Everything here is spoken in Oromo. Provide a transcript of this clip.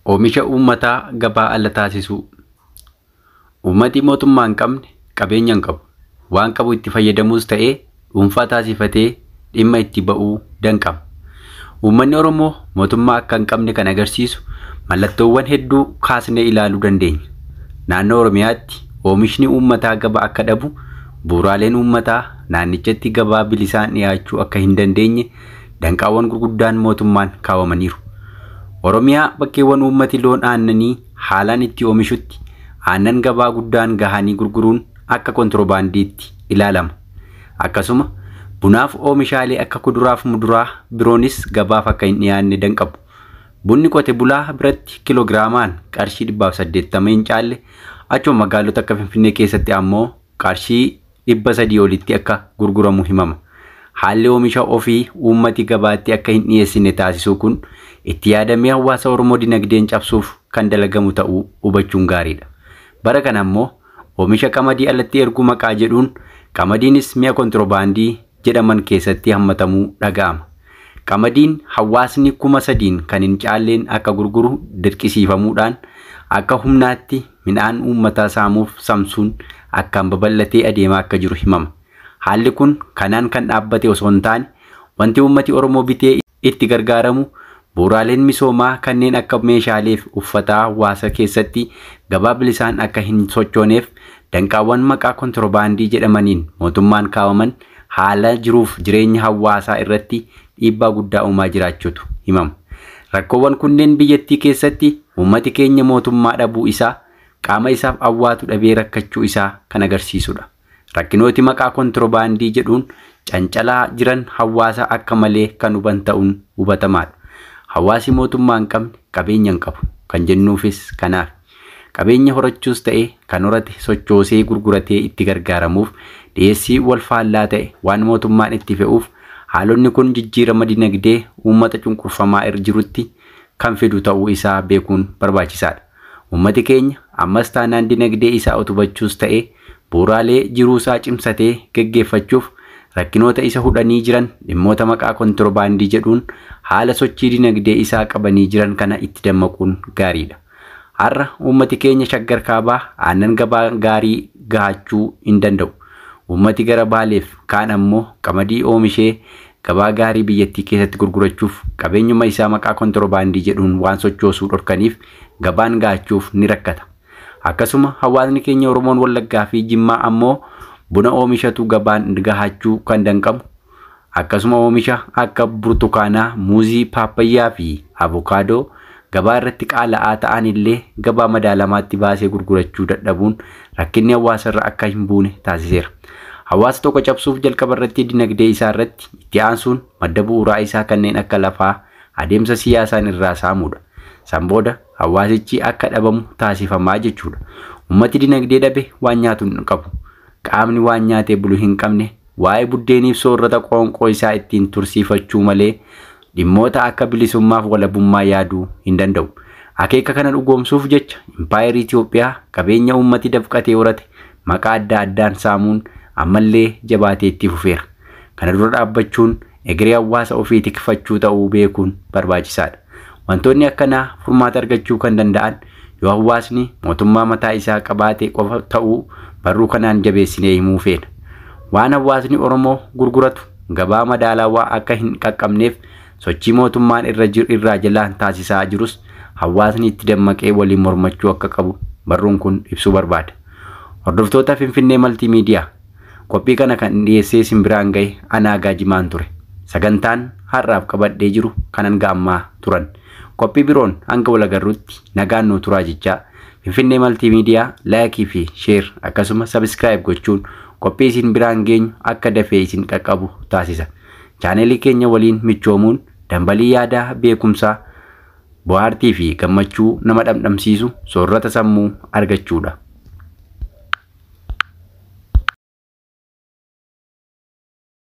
Oomisha uummataa gabaa ala taasisuu. Uummati mootummaa hin qabne qabeenya hin qabu. Waan qabu itti fayyadamuus ta'ee dhuunfaa taasifatee dhimma itti ba'uu danqama. Uummanni Oromoo mootummaa akka hin qabne kan agarsiisu mallattoowwan hedduu kaasnee ilaaluu dandeenya. Naannoo Oromiyaatti oomishni uummataa gabaa akka dhabu, bu'uuraaleen uummataa naannichatti gabaa bilisaan dhiyaachuu akka hin dandeenye danqaawwan gurguddaan mootummaan kaawwamaniiru. Oromiyaa bakkeewwan uummati loon aannanii haalaan itti oomishutti aannan gabaa guddaan gahanii gurguruun akka kontiroobaandiitti ilaalama. Akkasuma bunaaf oomishaalee akka kuduraaf muduraa biroonis gabaaf akka hin dhiyaanne danqabu. Bunni qote bulaa biratti kiloogiraamaan qarshii 180 hin caalle achuma magaalota akka Finfinnee keessatti ammoo qarshii 300 olitti akka gurguramu himama. Haalli oomisha ofii uummati gabaatti akka hin dhiyeessine taasisuu kun itti yaadamee hawaasa Oromoo dinagdeen cabsuuf kan dalagamu ta'uu hubachuun gaariidha. Bara kana ammoo oomisha qamadii alatti erguu maqaa jedhuun qamadiinis mi'a kontiroobaandii jedhaman keessatti hammatamuu dhaga'ama. Qamadiin hawaasni 3,000 kan hin caalleen akka gurguru dirqisiifamuudhaan akka humnaatti midhaan uummataa saamuuf samsuun akkaan babal'atee adeemaa akka jiru himama. Haalli kun kanaan kan dhaabbate osoo hin taane wanti uummati Oromoo bitee itti gargaaramu bu'uuraaleen misoomaa kanneen akka meeshaalee fi uffataa hawaasa keessatti gabaa bilisaan akka hin sochooneef danqaawwan maqaa kontiroobaandii jedhamaniin mootummaan kaawwaman haala jiruuf jireenya hawaasaa irratti dhiibbaa guddaa uumaa jiraachuutu himama. Rakkoowwan kunneen biyyattii keessatti uummati keenya mootummaa dhabuu isaa qaama isaaf awwaatu dhabee rakkachuu isaa kan agarsiisudha. Rakkinooti maqaa kontiroobaandii jedhuun cancalaa jiran hawaasa akka malee kan huban ta'uun hubatamaadha. Hawaasi mootummaa hin qabne qabeenya hin qabu kan jennuufis kanaaf. Qabeenya horachuus ta'e kan horate sochoosee gurguratee itti gargaaramuuf dhiyeessii wal faallaa ta'e waan mootummaan itti fe'uuf haalonni kun jijjiirama dinagdee uummata cunqurfamaa jirutti kan fidu ta'uu isaa beekuun barbaachisaadha. Uummati keenya ammas taanaan dinagdee isaa utubachuus ta'e bu'uuraalee jiruusaa cimsatee geggeeffachuuf rakkinoota isa hudhanii jiran dhimmoota maqaa kontiroobaandii jedhuun haala sochii dinagdee isaa qabanii jiran kana itti dammaquun gaariidha. Har'a uummati keenya Shaggar Kaabaa aannan gabaa gaarii gahachuu hin danda'u. Uummati gara Baaleef kaan ammoo qamadii oomishee gabaa gaarii biyyattii keessatti gurgurachuuf qabeenyuma isaa maqaa kontiroobaandii jedhuun waan sochoosuu dhorkaniif gabaan gahachuuf ni rakkata. Akkasuma hawaasni keenya Oromoon Wallaggaa fi Jimmaa ammoo buna oomishatu gabaan gahachuu kan danqamu. Akkasuma oomisha akka burtukaanaa, muuzii, paappayyaa fi avokaadoo gabaa irratti qaala'aa ta'an illee gabaa madaalamaatti baasee gurgurachuu dadhabuun rakkinni hawaasa irra akka hin buune taasiseera. Hawaasa tokko cabsuuf jalqaba irratti dinagdee isaa irratti itti aansuun madda bu'uuraa isaa kanneen akka lafaa adeemsa siyaasaan irraa saamuudha. San booda hawaasichi akka dhabamu taasifamaa jechuudha. Uummati dinagdee dhabe waan nyaatu hin qabu. Qaamni waan nyaatee bulu hin qabne waa'ee buddeeniif soorata qoonqoo isaa ittiin tursiifachuu malee dhimmoota akka bilisummaaf walabummaa yaaduu hin danda'u. Akeeka kana dhugoomsuuf jecha impaayerii Itoophiyaa qabeenya uummati dafqatee horate maqaa adda addaan saamuun ammallee jabaatee itti fufeera. Kana dura dhaabbachuun egeree hawaasa ofii tikfachuu ta'uu beekuun barbaachisaadha. Wantoonni akkanaa furmaata argachuu kan danda'an yoo hawaasni mootummaa mataa isaa qabaate qofa ta'uu barruu kanaan jabeessinee himuu feena. Waan hawaasni Oromoo gurguratu gabaa madaalawaa akka hin qaqqabneef sochii mootummaan irraa jalaan taasisaa jirus hawaasni itti dammaqee waliin mormachuu akka qabu barruun kun ibsuu barbaada. Hordoftoota Finfinnee Maltiimiidiyaa qophii kana kan dhiyeessee isin biraan gahe Anaa Gaajimaan ture. Sagantaan har'aaf qabadhee jiru kan hanga ammaa turan. Qophii biroon hanga wal agarruutti nagaan nuu turaa jechaa Finfinnee Maltiimiidiyaa laayikii fi sheer akkasuma sabiskiraayib gochuun qophii isin biraan geenyu akka dafee isin qaqqabu taasisa. Chaanelii keenya waliin michoomuun dambalii yaadaa beekumsaa bohaartii fi gammachuu nama dhamdhamsiisu soorata sammuu argachuudha.